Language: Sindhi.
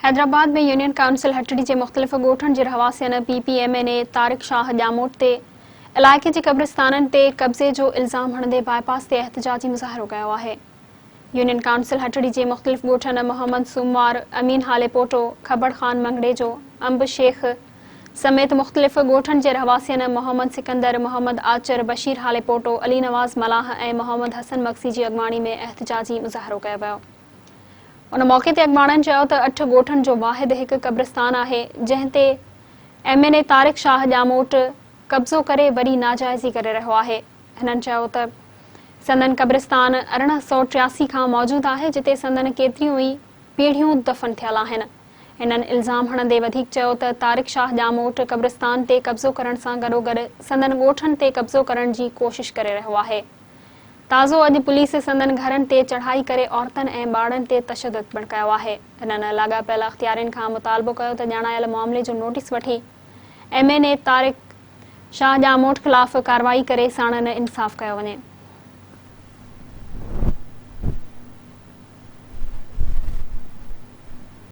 حيدرآباد ۾ يونين ڪائونسل هٽڙي جي مختلف ڳوٺن جي رهواسين P P M N A Tariq Shah Jamot تي علائقي جي قبرستانن تي قبضي جو الزام هڻندي باء پاس تي احتجاجي مظاهرو ڪيو آهي. يونين ڪائونسل هٽڙي جي مختلف ڳوٺن محمد سوموار، امين هاليپوٽو، کبڙ خان منگڙيجو، انب شيخ سميت مختلف ڳوٺن جي رهواسين محمد سڪندر، محمد آچر، بشير هاليپوٽو، علي نواز ملاح ۽ محمد حسن مگسي جي اڳواڻي ۾ احتجاجي مظاهرو ڪيو ويو. ان موقعي تي اڳواڻن چيو ته اٺ ڳوٺن جو واحد هڪ قبرستان آهي جنهن تي M N A Tariq Shah Jamot قبضو ڪري وڏي ناجائزي ڪري رهيو آهي. هنن چيو ته سندن قبرستان 1883 کان موجود آهي جتي سندن ڪيتريون ئي پيڙهيون دفن ٿيل آهن. هنن الزام هڻندي وڌيڪ چيو ته طارق شاهه ڄاموٽ قبرستان تي قبضو ڪرڻ سان گڏوگڏ سندن ڳوٺن تي قبضو ڪرڻ جي ڪوشش ڪري رهيو آهي. تازو اڄ پوليس سندن گهرن تي چڙهائي ڪري عورتن ۽ ٻارڙن تي تشدد پڻ ڪيو آهي. هنن لاڳاپيل اختيارين کان مطالبو ڪيو ته ڄاڻايل معاملي جو نوٽيس وٺي M N A Tariq Shah Jamot خلاف ڪارروائي ڪري ساڻن انصاف ڪيو وڃي.